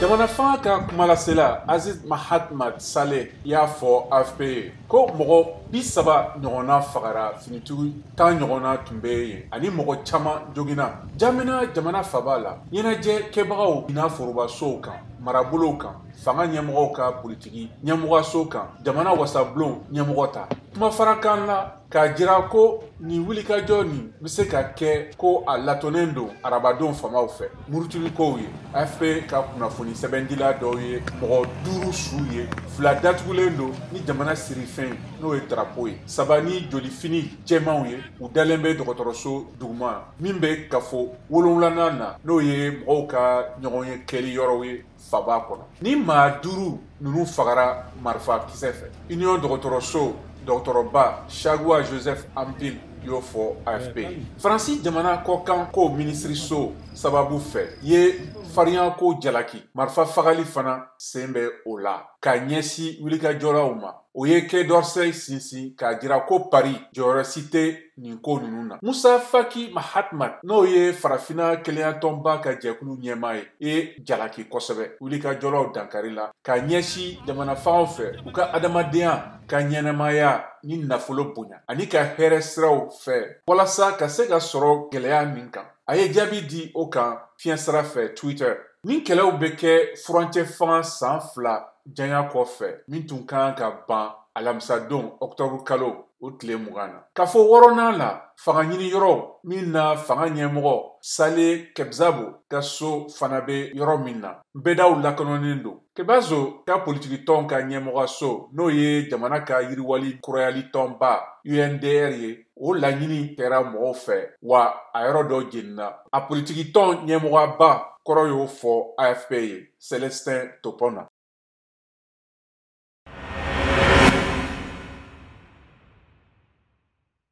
Jamana fanga ka kumalasela Aziz Mahamat Saleh y'a fɔ AFP ye ko mɔgɔ 30 ɲɔgɔnna fagara, finitigi 10 ɲɔgɔnna tun bɛ yen ani mɔgɔ caman joginna. Jamina jamana faba la, ɲɛnajɛ kɛbagaw binna forobasow kan, marabolow kan, fanga ɲɛmɔgɔw ka politiki ɲɛmɔgɔso kan, jamana wasabulon ɲɛmɔgɔ ta. Kuma farakan la k'a jira ko nin wulikajɔ nin bɛ se ka kɛ ko a latɔnnen don arabadon faamaw fɛ murutulikow ye. AFP ka kunnafoni sɛbɛndila dɔw ye mɔgɔ 5 su ye, 2 datugulen don ni jamana sirifɛn n'o ye drapeau ye, 3 ni jolifini jɛmanw ye, u dalen bɛ dɔgɔtɔrɔso duguma min bɛ kafo 7nan na, n'o ye mɔgɔw ka ɲɔgɔn ye kɛli yɔrɔw ye faba kɔnɔ. Ni maa 5 ninnu fagara marifa kisɛ fɛ. Union dɔgɔtɔrɔso dɔgɔtɔrɔba Chagua Joseph Ampil y'o fɔ AFP ye. Faransi jamana kɔkan ko minisiriso sababu fɛ ye farinyako jalaki, marifa fagali fana sen bɛ o la ka ɲɛsin wulikajɔlaw ma. O ye Quai d'Orsay sinsin k'a jira ko Paris jɔyɔrɔ si tɛ nin ko ninnu na. Musa Faki Mahamat, n'o ye Farafinna kelenyatɔnba ka jɛkulu ɲɛmaa ye, ye jalaki kosɛbɛ wulikajɔlaw dankari la ka ɲɛsin jamana fangaw fɛ u ka adamadenya ka ɲɛnamaya ni nafolo bonya ani ka hɛrɛ siraw fɛ walasa ka se ka sɔrɔ gɛlɛya min kan. A ye jaabi di o kan fiɲɛ sira fɛ Twitter. Ni kɛlɛw bɛ kɛ furancɛ fanga san 2 janya kɔfɛ min tun kan ka ban alamisadon octobre kalo o tile 20 na. K'a fɔ 6nan la, fanga ɲini yɔrɔ min na fanga ɲɛmɔgɔ Saleh Kebzabo ka so fana bɛ yɔrɔ min na, nbɛdaw lakananen don. Kebzabo ka politikitɔn ka ɲɛmɔgɔso, n'o ye jamana ka yiriwali kurayali tɔnba UNDR ye, o laɲini kɛra mɔgɔw fɛ wa a yɔrɔ dɔ jenina. A politikitɔn ɲɛmɔgɔba kɔrɔ y'o fɔ AFP ye, Celestin Topona.